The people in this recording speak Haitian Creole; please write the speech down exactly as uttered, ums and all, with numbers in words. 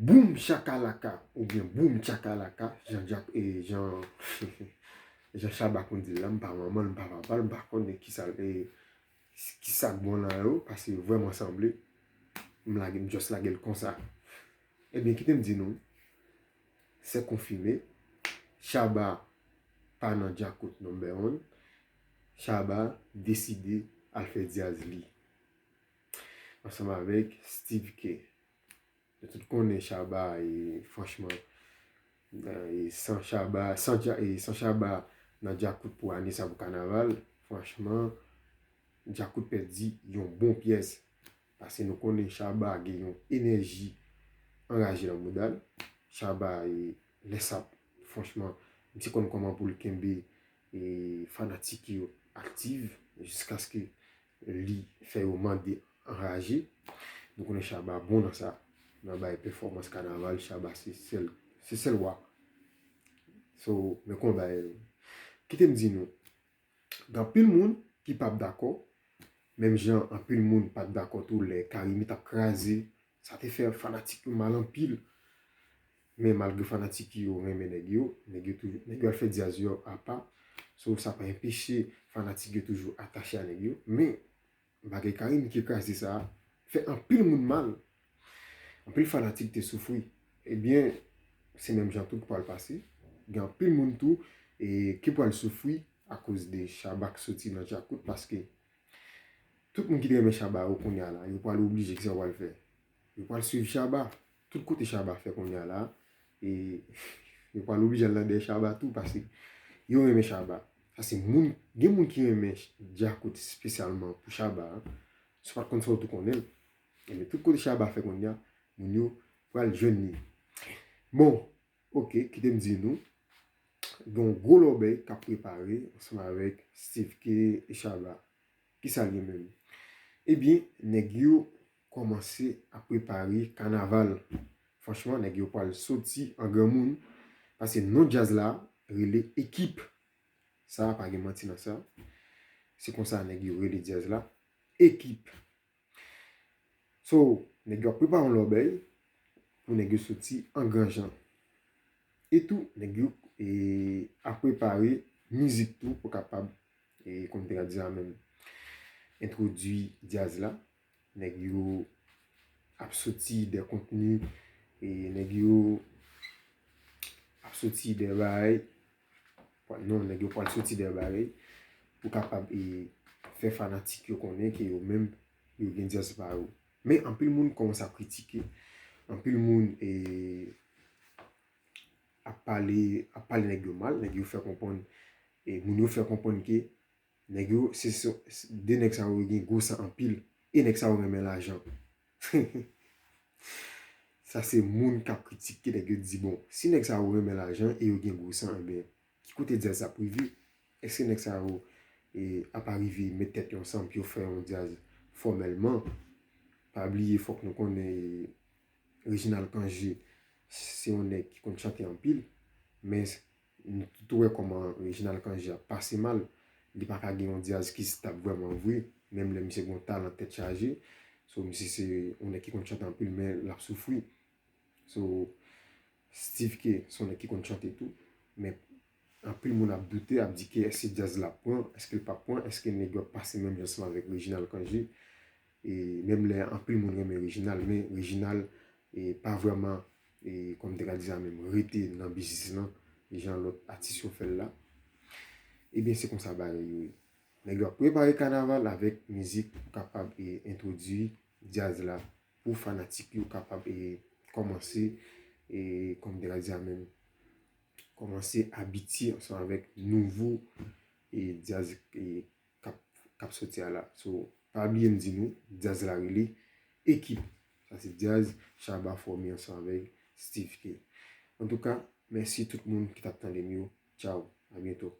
Boum chakalaka oubyen boum chakalaka, jan Jack e jan jan Shabba konn di l la, m pa manman l, m pa papa l, m pa konnen kisa l e kisa k bon nan yo, paske vrèman sanble m lage m just lage l konsa. Ebyen kite m di nou, se konfime, Shabba pa nan Djakout number one. Shabba deside al fè dyaz li ansanm avèk Steve K. Nou tout konnen Shabba e franchman e san Shabba san Dja- e san Shabba nan Djakout pou ane sa pou kanaval, franchman Djakout pèdi yon bon pyès. Paske nou konnen Shabba gen yon enèji anraje nan mouda l. Shabba e lè sa franchman m te konn kòman pou l kenbe e fanatik yo aktif jiskaske li fè yo mande anraje. Nou konnen Shabba bon nan sa, nan bay pèfòmans kanaval, Shabba se sèl se sèl wa. So men konba kite m di nou, gen anpil moun ki p ap dakò, menm jan anpil moun pa t dakò tou lè Carimi t ap kraze. Sa te fè fanatik yo mal anpil. Men malgre fanatik yo renmen nèg yo, nèg yo toujou nèg yo al fè dyaz yo apa. So sa pa enpeche fanatik yo toujou atache a nèg yo. Men bagay Carimi ki kraze sa a fè anpil moun mal. Anpil fanatik te soufri. Ebyen se menm jan tou ki pral pase. Gen anpil moun tou e ki pral soufri akoz de Shabba k soti nan Djakout, paske tout moun ki te renmen Shabba yo kounye a la, yo pral oblije, kisa yo pral fè? Yo pral swiv Shabba. Tout kote Shabba fè kounye a la, e yo pral oblije al nan dèyè Shabba tou, paske yo renmen Shabba. Sa se moun, gen moun ki renmen Djakout espesyalman pou Shabba. Si w pa t konn sa, w tou konnen l. Ebyen tout kote Shabba fè kounye a, moun yo pral jwenn li. Bon, oke, kite m di nou, gen yon gwo lòbèy k ap prepare ansanm avèk Steve K e Shabba. Kisa l ye menm? Ebyen nèg yo kòmanse ap prepare kanaval. Franchman nèg yo pral soti an granmoun, paske non dyaz la rele Ekip. Sa pa gen manti nan sa. Se konsa nèg yo rele dyaz la, Ekip. So nèg yo ap prepare yon lòbèy pou nèg yo soti an gran jan. E tou nèg yo e, ap prepare mizik tou pou kapab e, kòm te ka di sa menm, entwodui dyaz la. Nèg yo ap soti de kontni e nèg yo ap soti de bagay non nèg yo pral soti de bagay pou kapab e, fè fanatik yo konnen ke yo menm yo gen dyaz pa yo. Men anpil moun kòmanse ap kritike, anpil moun e, ap pale ap pale nèg yo mal. Nèg yo fè konprann e, moun yo fè konprann ke nèg yo se de nèg sa yo gen gwo san anpil e nèg sa yo renmen lajan. Sa se moun k ap kritike nèg yo di bon si nèg sa yo renmen lajan e yo gen gwo san ebyen ki kote dyaz ap rive? Èske nèg sa yo e, ap arive met tèt yo ansanm pou yo fè yon dyaz fòmèlman? Pa bliye fòk nou konnen e, Reginald Cangé se yon nèg ki konn chante anpil, men nou tout wè kòman Reginald Cangé ap pase mal. Li pa ka gen yon dyaz ki stab vrèman vre, menm lè misye gen yon talan tèt chaje. So misye se yon nèg ki konn chante anpil men l ap soufri. So Steve K se yon nèg ki konn chante tou, men anpil moun ap doute, ap di ke èske dyaz la ap pran, èske l p ap pran, èske nèg yo ap pase menm jan ansanm avèk Reginald Cangé. E menm lè anpil moun renmen Reginald, men Reginald e pa vrèman e kòm te ka di sa menm rete nan biznis lan jan lòt atis yo fè l la. Ebyen se konsa bagay yo ye. Nèg yo ap prepare kanaval avèk mizik pou kapab e entwodui dyaz la pou fanatik yo kapab e kòmanse e kòm te ka di sa menm kòmanse abitye ansanm avèk nouvo e dyaz e k ap k ap soti a la. So pa bliye m di nou dyaz la rele Ekip. Sa se dyaz Shabba fòme ansanm avèk Steve K. Antouka mèsi tout moun ki t ap tande m yo. Tchaw, a byento.